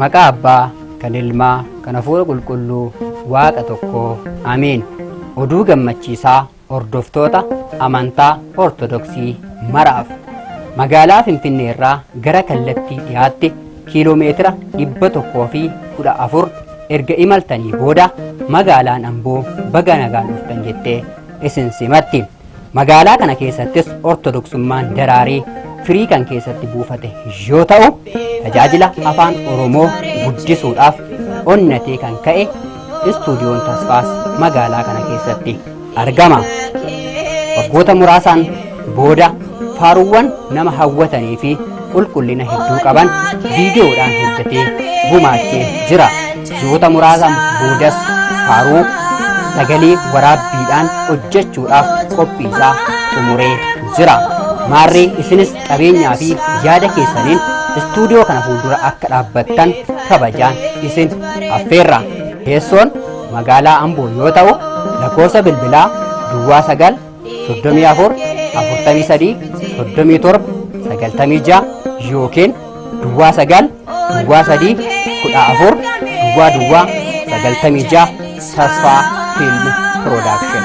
Maqaa Abbaa, kan Ilmaa, kan Hafuura Qulqulluu, Waaqa tokkoo. Ameen. Oduu gammachiisaa hordoftoota amantaa Ortodoksii maraaf. Magaalaa Finfinnee irraa gara kallattii dhiyaatti kiiloomeetira 114 erga imaltanii booda magaalaan Amboo baga nagaan dhuftan jettee isin simatti. Magaalaa kana keessattis Ortodoksummaan daraaree firii kan keessatti buufate yoo ta'u, tajaajila afaan Oromoo guddisuudhaaf onnatee kan ka'e istuudiyoon Tasfaas magaalaa kana keessatti argama. Waggoota muraasaan booda faaruuwwan nama hawwatanii fi qulqullina hedduu qaban viidiyoodhaan hojjetee gumaachee jira. Ji'oota muraasaan boodas faaruu sagalee waraabbiidhaan hojjechuudhaaf qophiisaa xumuree jira. Maarree isinis qabeenyaa fi yaada keessaniin istuudiyoo kana fuuldura akka dhaabbattan kabajaan isin affeerra. Teessoon magaalaa Amboo yoo ta'u, lakkoofsa bilbilaa Duwwaa 9 34 43 37 96 yookiin Duwwaa 9 Duwwaa 3 14 Duwwaa Duwwaa 96 Tasfaa Fiilm Piroodakshin.